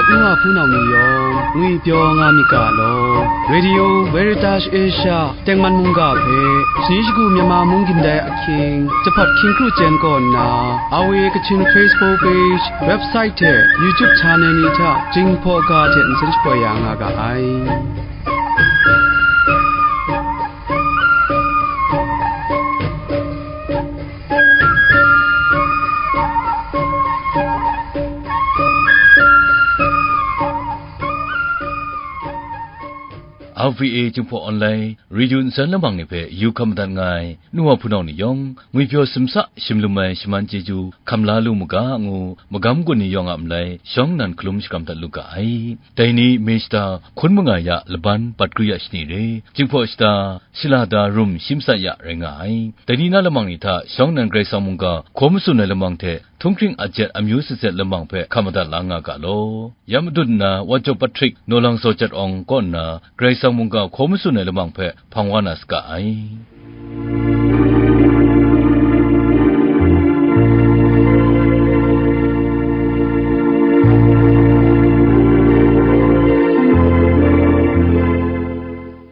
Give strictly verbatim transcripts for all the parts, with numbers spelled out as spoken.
Nu wa hpunau ni yawng ngwipyaw nga myit ga law. Radio Veritas Asia tengman mungga hpe, shani shagu Myanmar mung gindai ahkying, jahpawt hkying kru chyen kaw nna, R V A Kachin Facebook page, website hte YouTube channel ni hta Jinghpaw ga hte nsen shapoi ya nga ga ai. R V A Jinghpaw Online Radio nsen lamang ni hpe yu hkam madat nga ai, nu wa hpunau ni yawng, ngwipyaw simsa shim lum ai shaman chyeju hkam la lu mu ga ngu, magam gun ni yawng a malai shawng nnan hkalum shakram dat lu ga ai. Dai ni May shata hkun manga ya laban Patgri a shani re, Jinghpaw shata Shalada rum shi matsat ya rai nga ai. Dai ni na lamang ni hta shawng nnan Karai Kasang mungga hkaw matsun ai lamang hte htunghkring ajet amyu sazet lamang hpe hkam madat la nga ga law. Ya madun nna, Wanchawng Patrik, Nawlang Zaw Jat Awng kaw nna, Karai Kasang mungga hkaw matsun ai lamang hpe hpang wa na saga ai.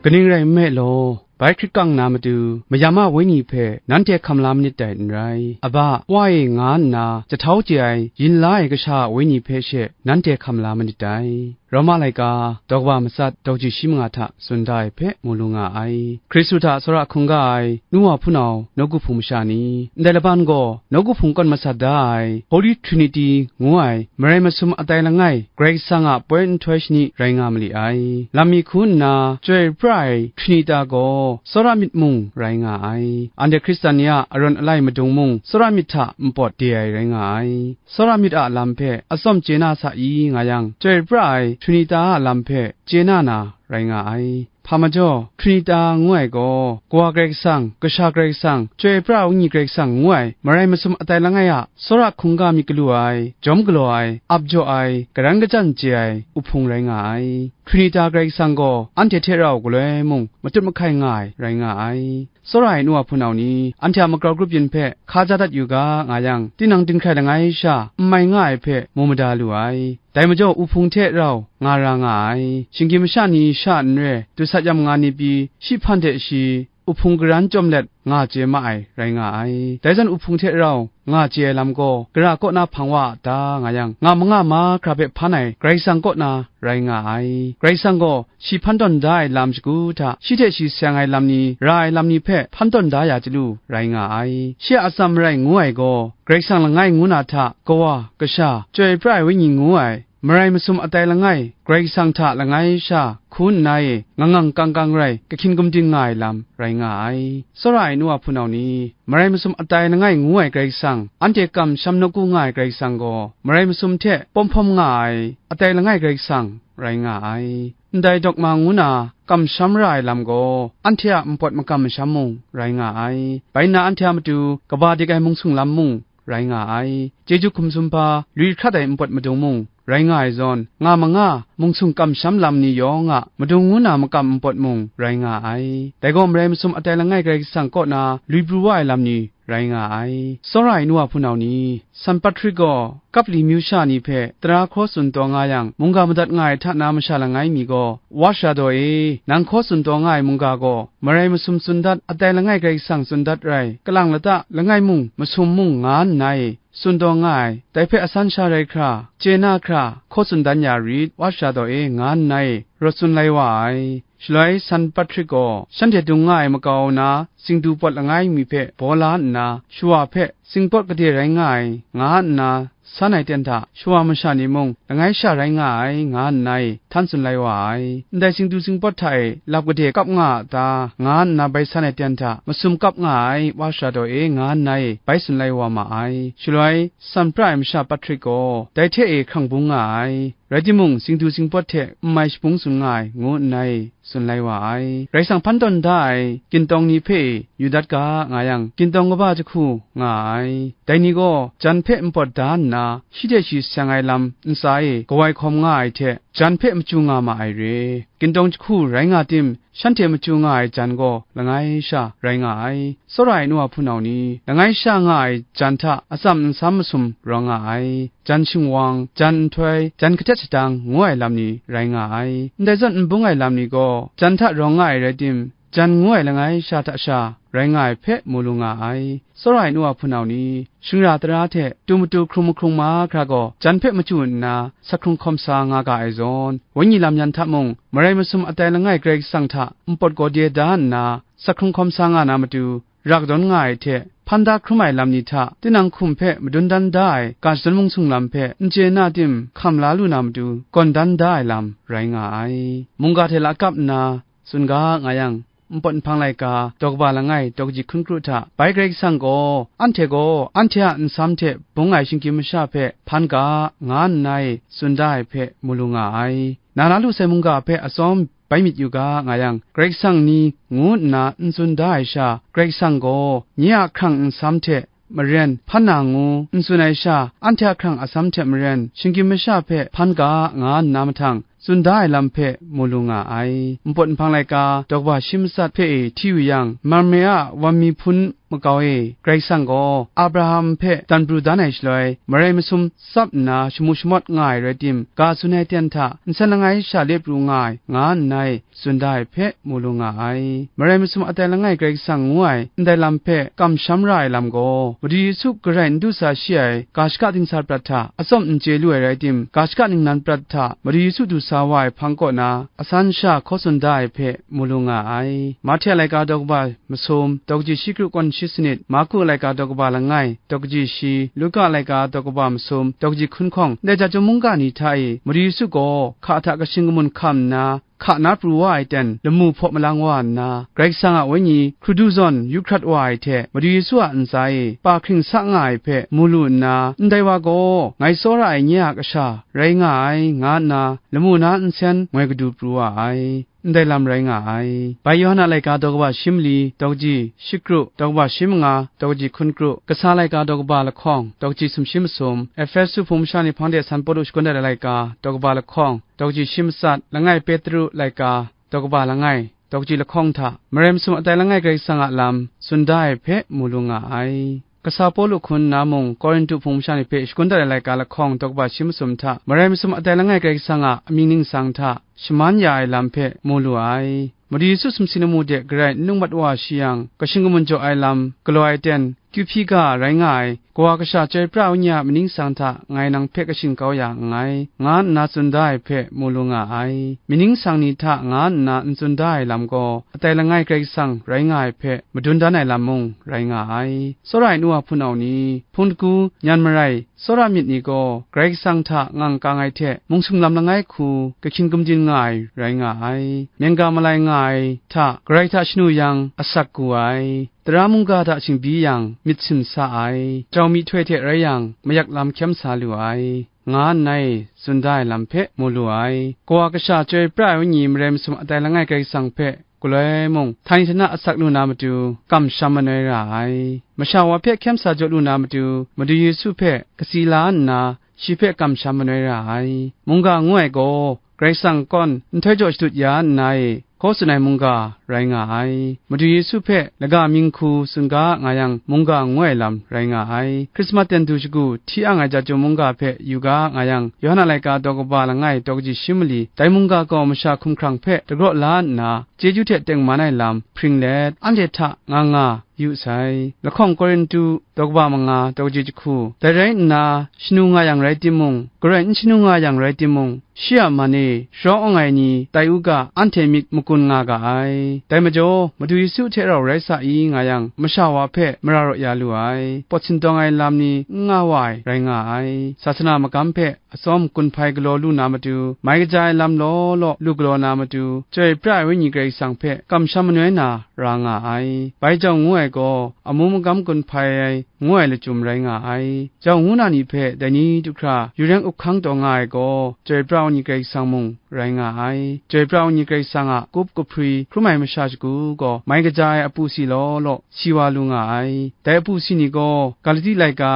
Kaning rai nme law, bai hkrit kang na matu, mayam a wenyi hpe nanhte hkam la manit dai n rai. Aba, Wa e nga nna jahtau chye ai yin la ai kasha a wenyi hpe she nanhte hkam la manit dai. Roma laika, daw kaba matsat, daw ji shi manga hta tsun da ai hpe mu lu nga ai. Hkristu hta tsawra hkungga ai nu wa hpunau nawku hpung masha ni, ndai laban gaw nawku hpung kawn masat da ai Holy Trinity ngu ai marai masum atai langai Karai Kasang a poi nhtoi shani rai nga ma li ai. Lam mi hku nna chyoi pra ai Trinita gaw tsawra myit mung rai nga ai. Anhte Hkristan ni a arawn alai madung mung tsawra myit hta npawt de ai rai nga ai. Tsawra myit a lam hpe atsawm chye na sa i nga yang, chyoi pra ai Trinita a lam hpe chye na na rai nga ai. Hpa majaw, Trinita ngu ai gaw, Kawa Karai Kasang, Kasha Karai Kasang, Chyoi Pra Wenyi Karai Kasang ngu ai marai masum atai langai a tsawra hkungga myit galu ai, jawm galaw ai, ap jaw ai, garan gajan chye ai uhpung rai nga ai. Trinita Karai Kasang gaw anhte hte rau galoi mung matut mahkai nga ai rai nga ai. Tsawra ai nu wa hpunau ni, anhte a magrau grup yin hpe hka ja dat yu ga nga yang, tinang dinghkrai langai sha n mai nga ai hpe mu mada lu ai. Dai majaw, uhpung hte rau nga ra nga ai. Shinggyim masha ni sha n re, dusat yam nga ni pyi, shi hpan hte shi uhpung garan chyawm let nga chye ma ai rai nga ai. Dai zawn, uhpung hte rau nga chye ai lam gaw, gara kaw na hpang wa a ta nga yang, nga manga mahkra hpe hpan ai Karai Kasang kaw na rai nga ai. Karai Kasang gaw shi hpan tawn da ai lam shagu hta, shi hte shi seng ai lam ni, ra ai lam ni hpe hpan tawn da ya chyalu rai nga ai. Shi a atsam marai ngu ai gaw, Karai Kasang langai ngu na hta, Kawa, Kasha, Chyoi Pra ai Wenyi ngu ai marai masum atai langai Karai Kasang hta langai sha hku nna e ngang ngang kang kang rai kahkyin gumdin nga ai lam rai nga ai. Tsawra ai nu wa hpunau ni, marai masum atai langai ngu ai Karai Kasang, anhte kamsham nawku nga ai Karai Kasang gaw, marai masum hte pawm hpawm nga ai atai langai Karai Kasang rai nga ai. Ndai dogma ngu na kamsham ra ai lam gaw, anhte a npawt makam masham mung rai nga ai. Bai nna, anhte a matu kaba dik ai mung sung lam mung rai nga ai. Chyeju hkum sumhpa, lui hkrat ai npawt madung mung rai nga ai zawn, nga manga mung sung kamsham lam ni yawng a madung ngu na makam npawt mung rai nga ai. Dai gaw, marai masum atai langai Karai Kasang kaw na lui pru wa ai lam ni rai nga ai. Tsawra ai nu wa hpunau ni, San Patrik gaw Kapli myu sha ni hpe tara hkaw tsun taw nga yang, mungga madat nga ai hta na masha langai mi gaw, Wa sara daw e, nang hkaw tsun taw nga ai mungga gaw, marai masum tsun dat, atai langai Karai Kasang tsun dat rai, kalang lata langai mung masum mung nga nna e, tsun taw nga ai, dai hpe asan sha rai hkra, chye na hkra, hkaw tsun dan ya rit, Wa sara daw e, nga nna e, rawt tsun lai wa ai. Shaloi San Patrik gaw shanhte dung nga ai makau na, singdu pawt langai mi hpe baw la nna, shawa hpe singpawt gade rai nga ai, nga nna, san ai ten hta shawa masha ni mung langai sha rai nga ai, nga nna e htan tsun lai wa ai. Ndai singdu singpawt hta e lap gade kap nga a ta, nga nna bai san ai ten hta masum kap nga ai, Wa sara daw e, nga nna e bai tsun lai wa ma ai. Shaloi, San Pra ai masha Patrik gaw dai hte e hkrang bung nga ai. Rai timung, singdu singpawt hte n mai shabung tsun nga ai, ngu nna e tsun lai wa ai. Karai Kasang hpan tawn da ai gintawng ni hpe yu dat ga nga yang, gindawng kaba jahku nga ai. Dai ni gaw jan hpe npawt da nna, shi hte shi seng ai lam ntsa e kawai hkawm nga ai hte, jan hpe machyu nga ma ai re. Gindawng jahku rai nga tim, shanhte machyu nga ai jan gaw langai sha rai nga ai. Tsawra ai nu a hpunau ni, langai sha nga ai jan hta atsam nsam masum rawng nga ai. Jan shingwang, jan nhtoi, jan katet shadang ngu ai lam ni rai nga ai. Ndai zawn n bung ai lam ni gaw, jan hta rawng nga ai rai tim, jan ngu ai langai sha hta sha rai nga ai hpe mu lu nga ai. Tsawra ai nu a hpunau ni, shingra tara hte tu matu hkrung mahkrung mahkra gaw jan hpe machyu nna, sak hkrung hkawm sa nga ga ai zawn, wenyi lam yan hta mung, marai masum atai langai Karai Kasang hta npawt gaw de da nna, sak hkrung hkawm sa nga na matu, ra kadawn nga ai hte, hpan da hkrum ai lam ni hta, tinang hkum hpe madun dan da ai ga shadawn mung sung lam hpe n chye na tim, hkam la lu na matu, gawn dan da ai lam rai nga ai. Mungga hte lakap nna, tsun ga nga yang, npawt nhpang laika daw kaba langai daw kaji hkun kru hta, bai Karai Kasang gaw, anhte gaw anhte a nsam hte bung ai shinggyim masha hpe hpan ga, nga nna e tsun da ai hpe mu lu nga ai. Na na lu sai mungga hpe atsawm bai myit yu ga nga yang, Karai Kasang ni ngu nna n tsun da ai sha, Karai Kasang gaw nye a hkrang nsam hte maren hpan na ngu n tsun ai sha, anhte a hkrang atsam hte maren shinggyim masha hpe hpan ga, nga nna mahtang, tsun da ai lam hpe mu lu nga ai. Npawt nhpang laika daw kaba shi matsat hpe e hti yu yang, Mamre a wan mi hpun makau e, Karai Kasang gaw Abraham hpe dan pru dan ai shaloi, marai masum tsap nna shamu shamawt nga ai rai tim, ga tsun ai ten hta nsen langai sha le pru nga ai, nga nna e tsun da ai hpe mu lu nga ai. Marai masum atai langai Karai Kasang ngu ai ndai lam hpe kamsham ra ai lam gaw, Madu Yesu garai n du sa shi ai ga shaka dingsa prat hta atsawm n chye lu ai rai tim, ga shaka ningnan prat hta Madu Yesu du sa wa ai hpang kaw na, asan sha hkaw tsun da ai hpe mu lu nga ai. Mahte a laika daw kaba masum, daw kaji shi kru kawn shi sanit, Marku a laika daw kaba langai, daw kaji shi, Luka a laika daw kaba masum, daw kaji hkun hkawng, ndai ja chyum mungga ni hta e, Madu Yesu gaw hka hta kashin kamun hkam nna, hka na pru wa ai ten, lamu hpaw malang wa nna, Karai Kasang a Wenyi hkrudu zawn yu hkrat wa ai hte, Madu Yesu a ntsa e pa hkring sa nga ai hpe mu lu nna, ndai wa gaw, ngai tsawra ai nye a kasha rai nga ai, nga nna, lamu na nsen ngoi kadu pru wa ai. Ndai lam rai nga ai. Bai Yawhan a laika daw kaba shi mali, daw kaji shi kru, daw kaba shi manga, daw kaji hkun kru, kasa laika daw kaba lahkawng, daw kaji sumshi masum, Ehpesu hpung masha ni hpang de San Pawlu shagun dat ai laika, daw kaba lahkawng, daw kaji shi matsat, langai Petru laika, daw kaba langai, daw kaji lahkawng hta, marai masum atai langai Karai Kasang a lam tsun da ai hpe mu lu nga ai. Kasa Pawlu hkun nna mung, Korinhtu hpung masha ni hpe shagun dat ai laika lahkawng daw kaba shi masum hta, marai masum atai langai Karai Kasang a amying ningsang hta shaman ya ai lam hpe mu lu ai. Madu Yesu sumsing lamu de garai n lung mat wa shi yang, kashin kamun jaw ai lam galaw ai ten, kyu hpyi ga rai nga ai, Kawa Kasha Chyoi Pra ai Wenyi a maningsang hta ngai nang hpe kashin kau ya nngai, nga nna tsun da ai hpe mu lu nga ai. Maningsang ni hta nga nna n tsun da ai lam gaw, atai langai Karai Kasang rai nga ai hpe madun dan ai lam mung rai nga ai. Tsawra ai nu a hpunau ni, hpung dagu, nyan marai, tsawra myit ni gaw, Karai Kasang hta ngang kang ai hte, mungsung lam langai hku, kahkyin gumdin nga ai rai nga ai. Myen ga malai nga ai hta, garai hta shanu yang, asak gu ai. Tara mungga hta shingbyi yang, myit sin sa ai. Jau myihtoi hte rai yang, mayak lam hkyem sa lu ai, nga nna e tsun da ai lam hpe mu lu ai. Kawa Kasha Chyoi Pra ai Wenyi marai masum atai langai Karai Kasang hpe galoi mung, htani htana asak lu na matu, kamsham manoi ra ai. Masha wa hpe hkyem sa jaw lu na matu, Madu Yesu hpe kasi la nna, shi hpe kamsham manoi ra ai. Mungga ngu ai gaw, Karai Kasang kawn nhtoi jaw shadut ya nna e, hkaw tsun ai mungga rai nga ai. Madu Yesu hpe laga mying hku tsun ga nga yang, mungga ngu ai lam rai nga ai. Hkrismat ten du shagu hti ang ai ja chyum mungga hpe yu ga nga yang, Yawhan a laika daw kaba langai daw kaji shi mali, dai mungga gaw masha hkumhkrang hpe dagraw la nna, chyeju hte tengman ai lam hpring let, anhte hta nga nga yu sai. Lahkawng Korinhtu daw kaba manga daw kaji jahku. Dai rai nna, shanu nga yang rai timung, garai n shanu nga yang rai timung, shi a man e sharawng awng ai ni tai u ga, anhte myit makun nga ga ai. Dai majaw, Madu Yesu hte rau rai sa i nga yang, masha wa hpe mara raw ya lu ai, pawt sindawng ai lam ni n nga wa ai rai nga ai. Sasana magam hpe atsawm gun hpai galaw lu na matu, mai kaja ai lam law law lu galaw na matu, Chyoi Pra ai Wenyi Karai Kasang hpe kamsham manoi na ra nga ai. Bai jau ngu ai gaw, amu magam gun hpai ai ngu ai lachyum rai nga ai. Jau ngu na ni hpe dai ni du hkra yu reng up hkang taw nga ai gaw, Chyoi pra ai Wenyi Karai Kasang mung rai nga ai. Chyoi pra ai Wenyi Karai Kasang a kup kahpri hkrum ai masha shagu gaw mai kaja ai apu si law law si wa lu nga ai. Dai apu si ni gaw Galati laika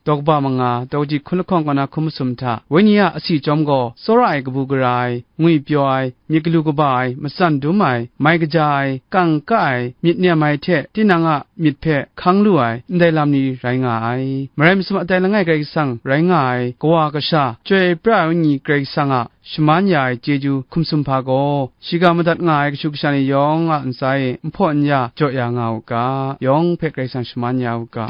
daw kaba manga, daw kaji hkun lahkawng kaw na hkun masum hta, Wenyi a asi chyawm gaw tsawra ai kabu gara ai, ngwipyaw ai, myit galu kaba ai, matsan dum ai, mai kaja ai, kangka ai, myit nem ai hte tinang a myit hpe hkang lu ai, ndai lam ni rai nga ai. Marai masum a tai langai Karai Kasang rai nga ai Kawa Kasha, Chyoi pra ai Wenyi Karai Kasang a shaman ya ai chyeju hkum sumhpa gaw, shiga madat nga ai kashu kasha ni yawng a ntsa e nhpaw n ya jaw ya nga u ga, yawng hpe Karai Kasang shaman ya u ga.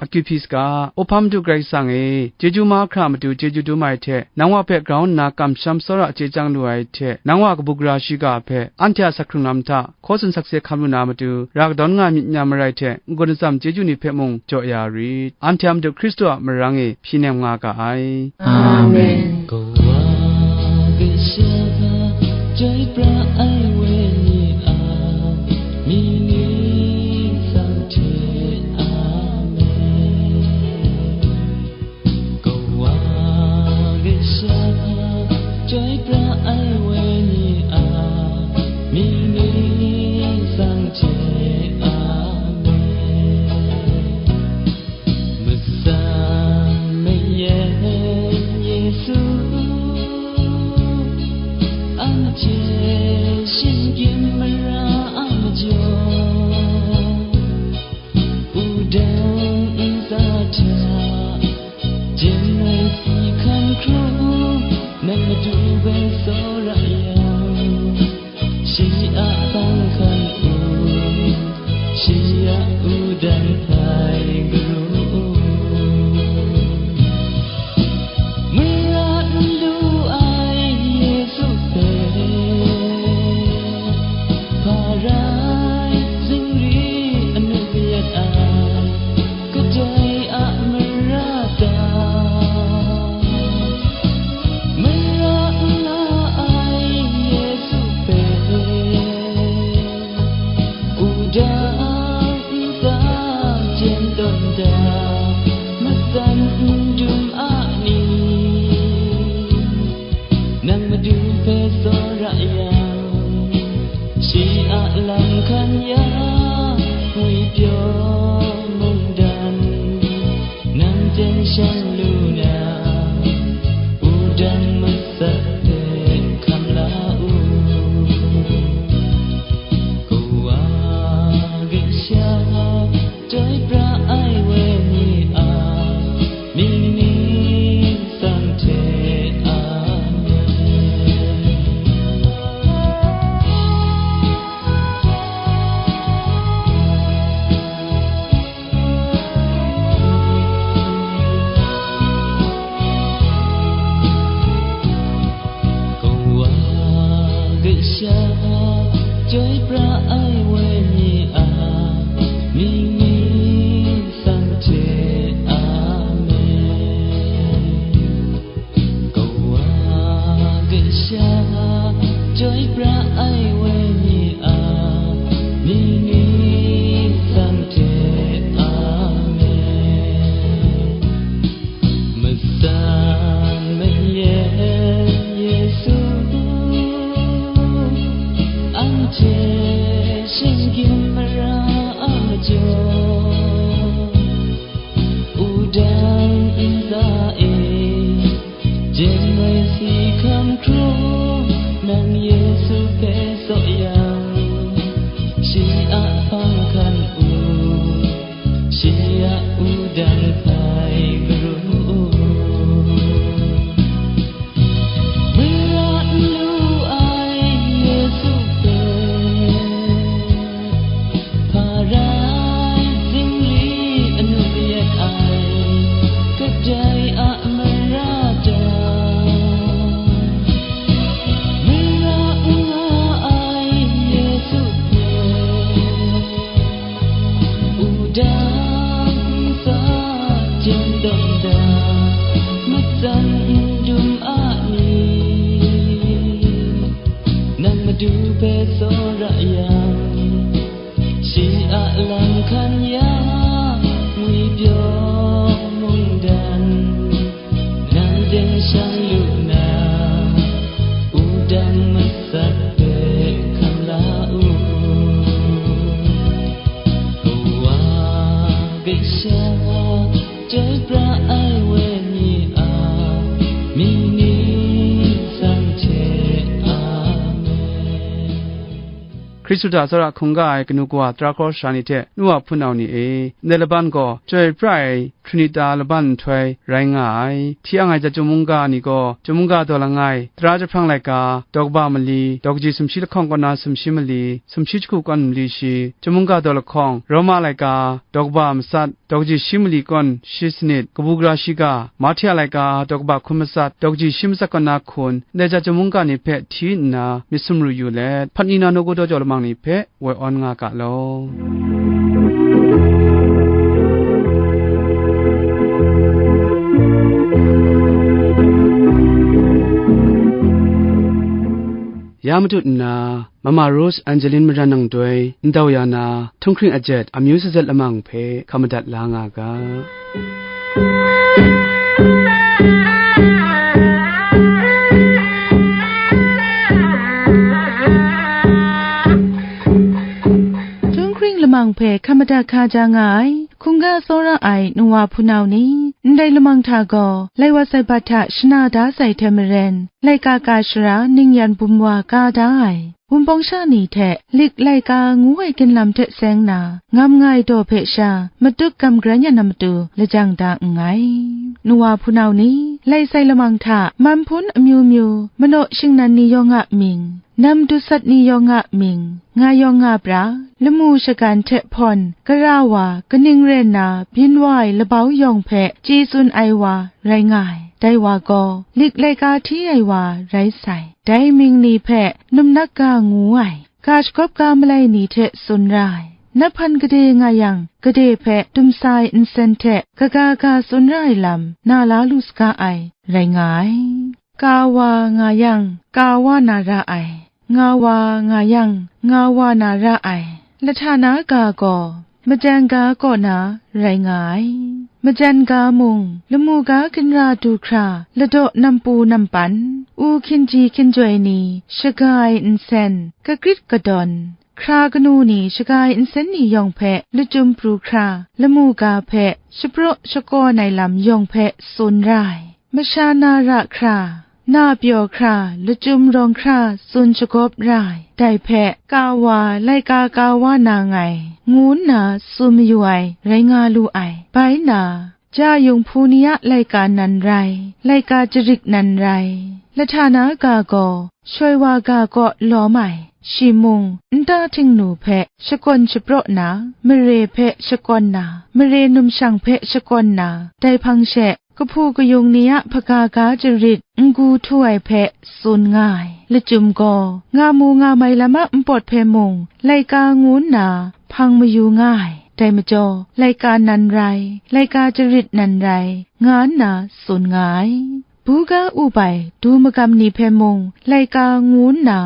Akyu hpyi saga, Awhpa Madu Karai Kasang e, chyeju mahkra matu chyeju dum ai hte, nang wa hpe grau nna kamsham tsawra chye chyang lu ai hte, nang wa kabu gara shiga hpe, anhte a sak hkrung lam hta, hkaw tsun sakse hkam lu na matu, ra kadawn nga myit n ya marai hte, n-gun atsam chyeju ni hpe mung jaw ya rit. Anhte a Madu Hkristu a marang e hpyi nem nga ga ai. Amen. Kawa kasha, chyoi pra ai Wenyi a mying ni sang hte, amen. Kawa kasha, chyoi pra ai Wenyi a mying ni sang hte, amen. Matsan mayan Yesu, anhte shinggyim mara a majaw, wudang ntsa hta, jemai si hkam hkrum, nang Madu hpe tsawra yang, shi a hpang hkan u, shi a wudang hpai garu u. Mara n lu ai Yesu hpe, hpa rai zingri anu yet ai, kadai a mara ta? Mara n la ai Yesu hpe, wudang ntsa jen tawn da, matsan n dum a ni, nang Madu hpe tsawra yang, shi a lam hkan ya, ngwipyaw mungdan, nang jen shang lu na, wudang masat hpe hkam la u. Kawa kasha, chyoi pra ai Wenyi a mying ni sang hte, amen. Kawa kasha, chyoi pra ai Wenyi a mying ni sang hte, amen. Kawa kasha, chyoi pra ai Wenyi a mying ni sang hte, amen. Matsan mayan Yesu, anhte shinggyim mara a majaw, wudang ntsa e, jemai si hkam hkrum, nang Yesu hpe tsaw yang, shi a hpang hkan u, shi a wudang hpai garu u. Mara n lu ai Yesu hpe, hpa rai zingri anu yet ai, kadai a mara ta? Mara n la ai Yesu hpe, wudang ntsa jen tawn da, matsan Hpe tsawra yang, shi a lam hkan ya, ngwi pyaw mungdan, nang teng shang lu na, wudang masat hpe hkam la u. Kawa kasha, chyoi pra ai wenyi a mying ni sang hte. Amen. Hkristu hta tsawra hkungga ai kanu kawa tara hkawra sara ni hte nu wa hpunau ni e, ndai laban gaw chyoi pra ai Trinita laban nhtoi rai nga ai. Hti ang ai chyum mungga ni gaw, chyum mungga daw langai, tara jahprang laika, daw kaba mali, daw kaji sumshi lahkawng kaw na sumshi mali, sumshi jahku kawn mali shi, chyum mungga daw lahkawng, Roma laika, daw kaba matsat, daw kaji shi mali kawn shi sanit, kabu gara shiga, Mahti a laika, daw kaba hkun matsat, daw kaji shi matsat kaw na hkun, ndai chyum mungga ni hpe hti nna myit sumru yu let, hpat ni na nawku daw jau lamang ni hpe woi awn nga ga law. Ya matut nna, Mama Rose Angeline Maran nang doi ndau ya na, htunghkring ajet amyu sazat lamang hpe hkam madat la nga ga. Htunghkring lamang hpe hkam madat hkaja nga ai, hkungga tsawra ai nu wa hpunau ni, ndai lamang hta gaw, lai wa sai bat hta shana da sai hte maren, laika ka shara ningyan bum wa ka da ai, Wunpawng sha ni hte lik laika ngu ai ginlam hte seng na, ngam nga ai daw hpe sha, matuk gam gran yan na matu lajang da nngai. Nu wa hpunau ni, lai sai lamang hta, man hpun amyu myu, manaw shingnan ni yawng a mying, nam dusat ni yawng a mying, nga yawng nga pra, lamu shagan hte hpawn, gara wa, kaning rai nna, byin wa ai labau yawng hpe chye tsun ai wa rai nga ai. Dai wa gaw, lik laika hti ai wa rai sai. Dai mying ni hpe numnak ga ngu ai, ga shagawp ga malai ni hte tsun ra ai. Nap hpan gade nga yang, gade hpe dumsa ai nsen hte kaga ga tsun ra ai lam na la lu saga ai, rai nga ai. Ka wa nga yang, ka wa na ra ai, nga wa nga yang, nga wa na ra ai. Lahta na ga gaw, majan ga kaw na rai nga ai. Majan ga mung, lamu ga ginra du hkra, ladaw nampu nampan, u hkinji hkinjoi ni, shaga ai nsen, kakrit kadawn, hkra kanu ni shaga ai nsen ni yawng hpe lachyum pru hkra, lamu ga hpe shapraw shakawn ai lam yawng hpe tsun ra ai. Masha na ra hkra, na pyaw hkra, lachyum rawng hkra tsun shagawp ra ai. Dai hpe, ka wa, laika ka wa na nngai, ngu nna tsun mayu ai, rai nga lu ai. Bai nna, ja yung hpu ni a laika nan rai, laika jarit nan rai. Lahta na ga gaw, shoi wa ga kaw lawm ai, shi mung, nta htingnu hpe shakawn shapraw na, mare hpe shakawn na, mare numshang hpe shakawn na, dai hpang she, kahpu kayung ni a hpaga ga jarit n-gu htu ai hpe tsun nga ai. Lachyum gaw, nga mu nga mai lam a npawt hpe mung, laika ngu nna hpang mayu nga ai. Dai majaw, laika nan rai, laika jarit nan rai, nga nna tsun nga ai. Buga up ai du magam ni hpe mung, laika ngu nna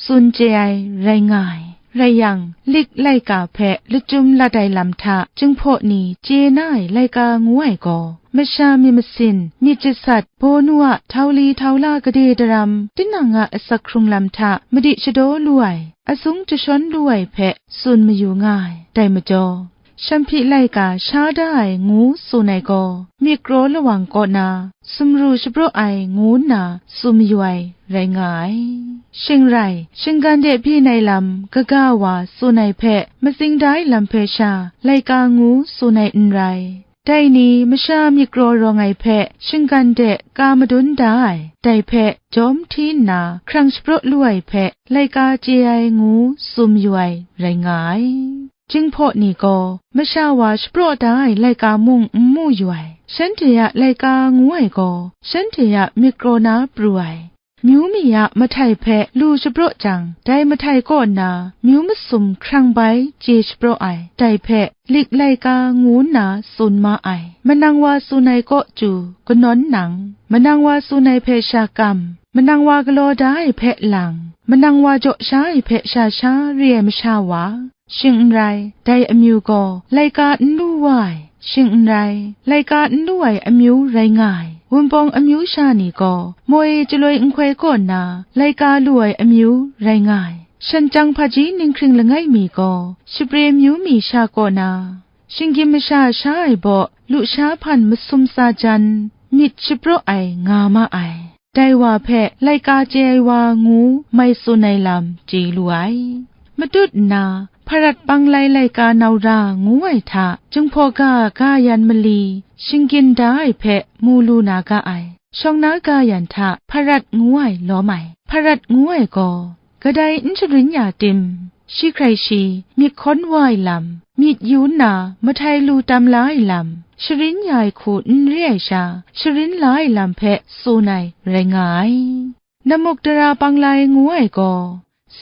tsun chye ai rai nga ai. Rai yang, lik laika hpe lachyum lat ai lam hta Jinghpaw ni chye na ai laika ngu ai gaw, masha myit masin, myit jasat, baw nu a htau li htau la gade daram, tinang a asak hkrung lam hta madi shadaw lu ai, azung jashawn lu ai hpe tsun mayu nga ai. Dai majaw, Shanhpyi laika sha da ai ngu tsun ai gaw, myit kraw lawang kaw na sumru shapraw ai ngu nna tsun mayu ai rai nga ai. Shing rai, shinggan de byin ai lam kaga wa tsun ai hpe matsing da ai lam hpe sha laika ngu tsun ai n rai. Dai ni masha myit kraw rawng ai hpe shinggan de ka madun da ai, dai hpe jawm hti nna hkrang shapraw lu ai hpe laika chye ai ngu tsun mayu ai rai nga ai. Jinghpaw ni gaw masha wa shapraw da ai laika mung n mu yu ai. Shanhte a laika ngu ai gaw, shanhte a myit kraw na pru ai. Myu mi a mahtai hpe lu shapraw jang, dai mahtai kaw na myu masum hkrang bai chye shapraw ai. Dai hpe lik laika ngu nna tsun ma ai. Manang wa tsun ai kaw chyu kanawn nang, manang wa tsun ai hpe sha kam, manang wa galaw da ai hpe lang, manang wa jaw sha ai hpe sha sha re ai masha wa, shing n rai, dai amyu gaw laika n lu wa ai, shing n rai, laika n lu ai amyu rai nga ai. Wunpawng amyu sha ni gaw moi chyaloi nhkoi kaw nna laika lu ai amyu rai nga ai. Shan chyang hpaji ninghkring langai mi gaw shapre amyu mi sha kaw na, shinggyim masha sha ai baw lusha hpan masum tsa jan myit shapraw ai nga ma ai. Dai wa hpe laika chye ai wa ngu mai tsun ai lam chye lu ai. Matut nna, Hparat Panglai laika nau ra ngu ai hta, Jinghpaw ga ga yan mali, shinggyin da ai hpe mu lu na ga ai. Shawng na ga yan hta Hparat ngu ai lawm ai. Hparat ngu ai gaw, kadai n sharin ya tim, shi hkrai shi myit hkawn wa ai lam, myit yu nna mahtai lu tam la ai lam, sharin ya ai hku n re ai sha, sharin la ai lam hpe tsun ai rai nga ai. Namuk dara Panglai ngu ai gaw,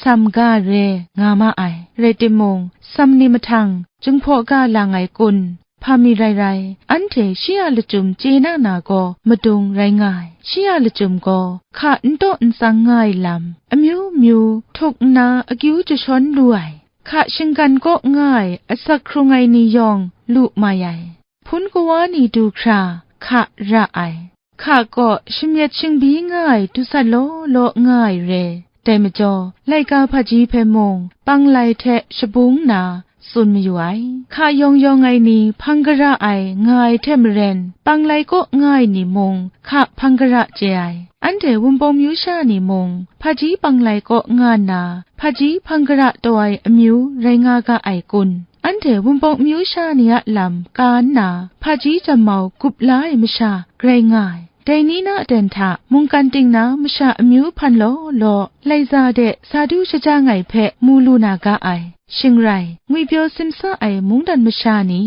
sam ga re nga ma ai, rai timung, sam ni mahtang Jinghpaw ga lang ai kun, hpa mi rai rai, anhte shi a lachyum chye na na gaw madung rai nga ai. Shi a lachyum gaw hka n taw n tsang nga ai lam, amyu myu htuk nna akyu jashawn lu ai, hka shinggan kaw nga ai asak hkrung ai ni yawng lu mai ai. Hpun kawa ni du hkra hka ra ai, hka kaw shamyet shingbi nga ai dusat law law nga ai re. Dai majaw, laika hpaji hpe mung Panglai hte shabung nna tsun mayu ai. Hka yawng yawng ai ni hpang gara ai nga ai hte maren, Panglai kaw nga ai ni mung hka hpang gara chye ai. Anhte Wunpawng myu sha ni mung hpaji Panglai kaw nga nna, hpaji hpang gara taw ai amyu rai nga ga ai kun? Anhte Wunpawng myu sha ni a lam ka nna, hpaji jammau gup la ai masha grai nga ai. Dai ni na aten hta mungkan ting na masha amyu hpan law law, laiza de sa du shajang ai hpe mu lu na ga ai. Shing rai, ngwipyaw simsa ai mungdan masha ni,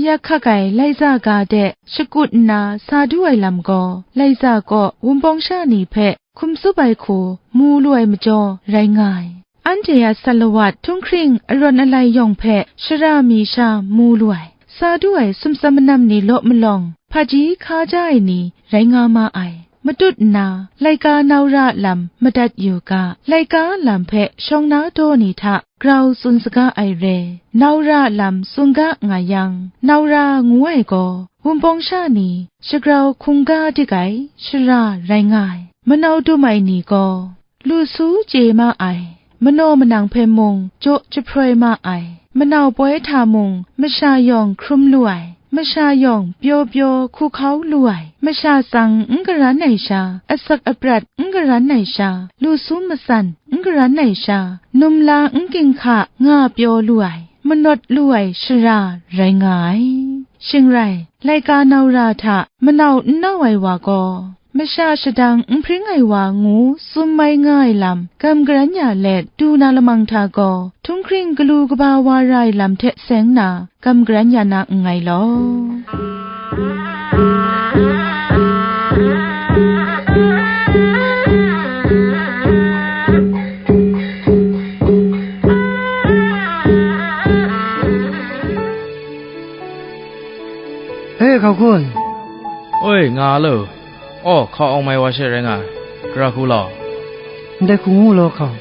yak hkak ai laiza ga de shakut nna sa du ai lam gaw, laiza kaw Wunpawng sha ni hpe hkum tsup ai hku mu lu ai majaw rai nga ai. Anhte a salawat htunghkring arawn alai yawng hpe shara mi sha mu lu ai, sa du ai sumsam manam ni law malawng, hpaji hka ja ai ni rai nga ma ai. Matut nna, laika nau ra lam madat yu ga, laika lam hpe shawng na daw ni hta grau tsun saga ai re. Nau ra lam tsun ga nga yang, nau ra ngu ai gaw, Wunpawng sha ni shagrau hkungga dik ai shara rai nga ai. Manau dum ai ni gaw, lu su chye ma ai, manaw manang hpe mung jaw jahproi ma ai, manau poi hta mung masha yawng hkrum lu ai, masha yawng pyaw pyaw hku hkau lu ai, masha tsang n karan ai sha, asak aprat n karan ai sha, lu su matsan n karan ai sha, num la n ginhka nga pyaw lu ai, manawt lu ai shara rai nga ai. Shing rai, laika nau ra hta manau n nau ai wa gaw, masha shadang n hpring ai wa ngu tsun mai nga ai lam gam garan ya let du na lamang hta gaw, htunghkring galu kaba wa ra ai lam hte seng na gam garan ya na nngai law. E, hkau hkun. Oi, nga lo. Aw, hkau awng mai wa she rai nga ai. Gara hku law. Ndai hku ngu law, hkau.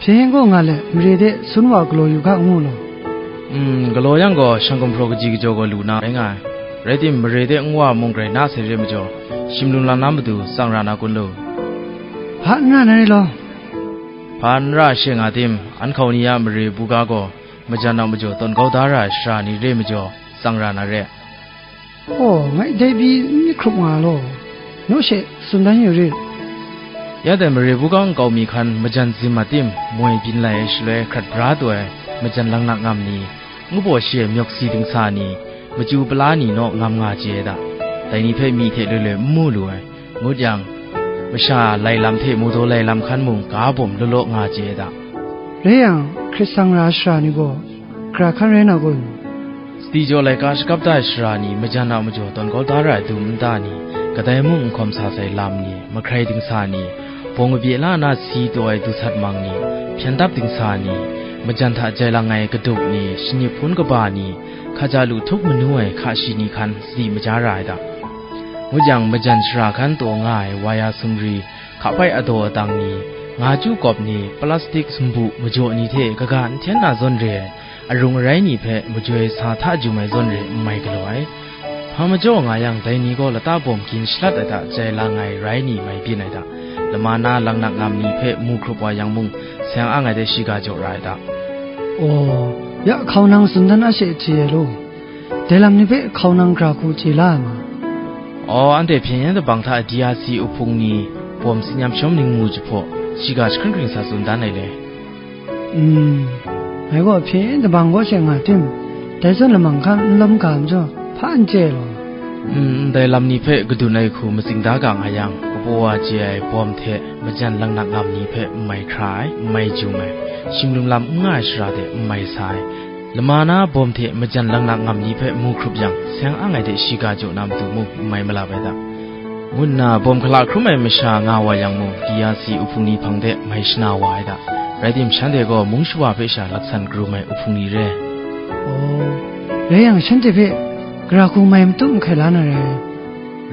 Hpyen kaw nga let, mare de sun wa galaw yu ga, ngu law. Mm, galaw yang gaw, shang gumhpraw kaji kajaw gaw lu na rai nga ai. Rai tim, mare de nwa mung grai na sai re majaw, shim lung lang na matu tsang ra na kun lu? Hpa n ra na re law. Hpa n ra she nga tim, an hkau ni a mare buga gaw, majan nau majaw tawn kau da ra ai shara ni re majaw, tsang ra na re. Aw, ngai dai pyi n myit hkrup nga law, naw she tsun dan yu rit. Ya dai mare buga nkau mi hkan majan zim a tim, moi byin lai ai shaloi hkrat bra taw ai majan laknak ngam ni, ngu baw shi ai myawk si dingsa ni, machyu pala ni naw ngam nga chye ai da. Dai ni hpe myi hte loi loi n mu lu ai, ngut yang, masha lai lam hte mawdaw lai lam hkan mung ga bawm law law nga chye ai da. Rai yang, hkrit sang ra ai shara ni gaw, gara hkan rai na kun? Sadi jaw laika shakap da ai shara ni, majan a majaw tawn kau da ra ai dum nta ni, kadai mung n hkawm sa sai lam ni, mahkrai dingsa ni, bawng abye la na si taw ai du sat mang ni, hpyen dap dingsa ni, majan hta jai lang ai kadup ni, shanip hpun kaba ni, hkaja lu htup manu ai hka shi ni hkan sadi maja ra ai da. Ngut yang, majan shara hkan taw nga ai wa ya sumri, hpapai adaw adang ni, nga chyu kawp ni, plastik sumbu majaw ni hte kaga n hten na zawn re ai, arung arai ni hpe majoi sa hta jum ai zawn re n mai galaw ai. Hpa majaw nga yang, dai ni gaw lata bawm gin shalat ai hta jai lang ai rai ni mai byin ai hta, lama na langnak ngam ni hpe mu hkrup wa yang mung, seng ang ai de shiga jaw ra ai hta. Aw, ya hkau nang tsun dan a she hti ai law, dai lam ni hpe hkau nang gra hku chye la ai ma. Aw, anhte hpyen yen dabang hta D R C uhpung ni bawm tsin yam shawm ning mu jahpaw, shiga jahkring hkring sa tsun dan ai le. Mm, ngai gaw hpyen yen dabang kaw she nga tim, dai zawn lamang hkan n lawm ga majaw, hpa n chye law. Mm, ndai lam ni hpe kadun ai hku matsing da ga nga yang, kabaw wa chye ai bawm hte majan langnak ngam ni hpe n mai hkra ai, n mai jum ai, shing lum lam n nga ai shara de n mai sa ai, lama na bawm hte majan langnak ngam ni hpe mu hkrup yang, seng ang ai de shiga jaw na matu mung n mai malap ai hta, ngu nna bawm hkala hkrum ai masha nga wa yang mung, D R C uhpung ni hpang de mai shana wa ai hta. Rai tim, shanhte gaw mung shawa hpe sha laksan karum ai uhpung ni re. Aw, rai yang, shanhte hpe gara hku mai matut mahkai la na rai.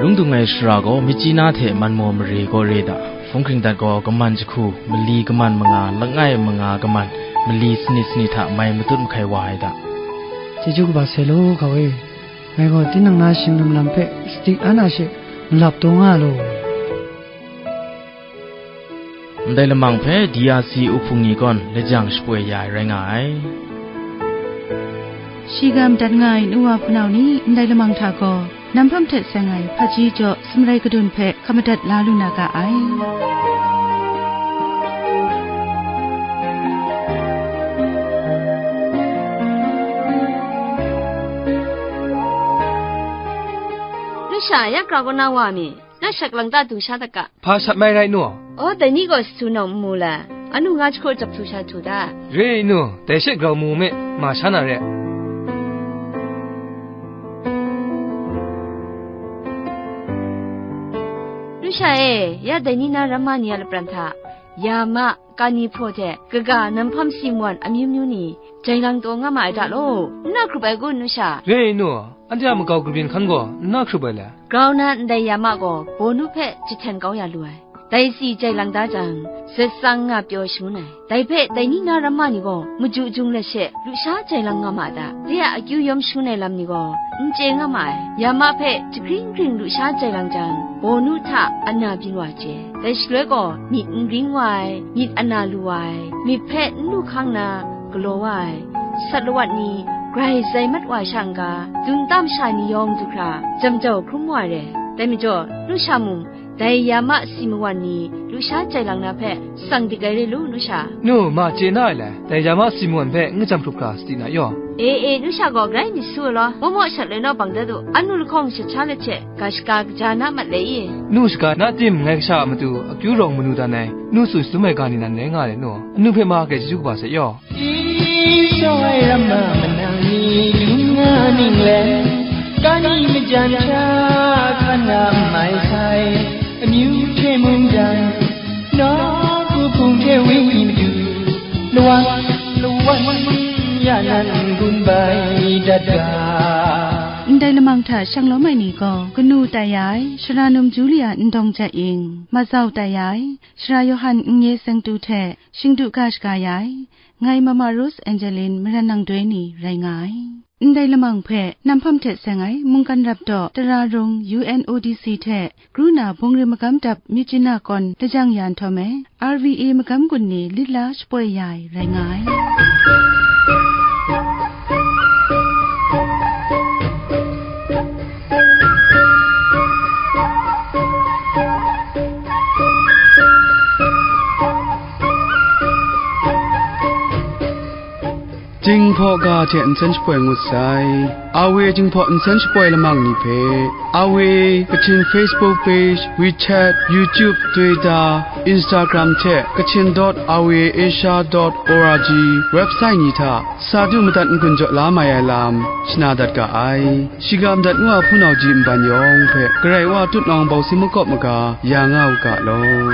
Lung dung ai shara gaw Myitkyina hte Manmaw mare gaw re da, hpung hkring dat gaw kaman jahku, mali kaman manga, langai manga kaman, mali sanit sanit hta mai matut mahkai wa ai da. Chyeju kaba sai law, hkau e, ngai gaw tinang na shing lum lam hpe sadi an a she malap taw nga law. Ndai lamang hpe D R C uhpung ni gawn lajang shapoi ya ai rai nga ai. Shiga madat nga ai nu wa hpunau ni ndai lamang hta gaw, nam hpam hte seng ai hpaji jaw sumrai kadun hpe hkap madat la lu na ga ai. Lu sha, ya grau kau na wa mi? Na shak lang ta du sha dat ga. Hpa shat mai rai nu? Aw, dai ni gaw shatu nawng n mu la, anu nga jahku jahpu sha htu da. Re ai nu, dai she grau mu me, ma sha na re. Lu sha e, ya dai ni na ramma ni a lapran hta, ya ma, kani hpaw hte, kaga, nam hpam si mawan amyu myu ni, jai lang taw nga ma ai da law, n na hkrup ai kun, nu sha? Re ai nu, anhte a makau kabyin hkan gaw n na hkrup ai le? Grau na ndai ya ma gaw, bawnu hpe jahten kau ya lu ai. Dai tsi jai lang da jang, zet tsang nga pyaw shangun ai. Dai hpe dai ni na ramma ni gaw, maju jung let she, lusha jai lang nga ma ta? De a akyu yawm shangun ai lam ni gaw, n chye nga ma ai. Ya ma hpe jahkring hkring lusha jai lang jang, bawnu hta ana byin wa chye. Dai shaloi gaw myit n ring wa ai, myit ana lu wa ai, myit hpe n lu hkang na galaw wa ai, sat lawat ni grai zai mat wa ai sha n-ga, dum tam sha ni yawng du hkra, jam jau hkrum wa ai re. Dai majaw, lu sha mung, dai ya ma si mawan ni lusha jai lang na hpe, tsang dik ai re lu, lu sha. Nu, ma chye na ai le, dai ya ma si mawan hpe n kajam hkrup hkra sadi na yaw. E, e, lu sha gaw grai myit su ai law, maw maw shat lai naw bang dat u, anu lahkawng shat sha let hte, ga shaga kaja na mat le i? Nu shaga na tim, ngai kasha a matu akyu rawng manu dan ai, nu tsun shatum ai ga ni nan rai nga ai nu, anu hpe ma hkrai chyeju kaba sai yaw. Isai ramma manang ni lung nga ning let, kani majan hta hkan na mai sai, amyu hte mungdan, nawku hpung hte wenyi madu, lawan lawan ya nan gun bai dat ga. Ndai lamang hta shang lawm ai ni gaw, kanu tai ya ai, Sara num Julia Ndawng Jat Ying, mazau tai ya ai, Sara Yawhan Nnye Seng Tu hte shingdu ga shaga ya ai, ngai Mama Rose Angeline Maran Nang Doi ni rai nga ai. Ndai lamang hpe nam hpam hte seng ai mungkan rap daw tara rung U N O D C hte kru na bungri magam dap Myitkyina kawn lajang ya nhtawm e, R V A magam gun ni lit la shapoi ya ai rai nga ai. Jinghpaw ga hte nsen shapoi ngut sai. R V A Jinghpaw nsen shapoi lamang ni hpe, R V A Kachin Facebook page, WeChat, YouTube, Twitter, Instagram hte Kachin dot R V A Asia dot O R G website ni hta sa du madat n-gun jaw la mai ai lam shana dat ga ai. Shiga madat ngu a hpunau ji nban yawng hpe Karai Wa tut nawng bawsi makawp maga ya nga u ga law.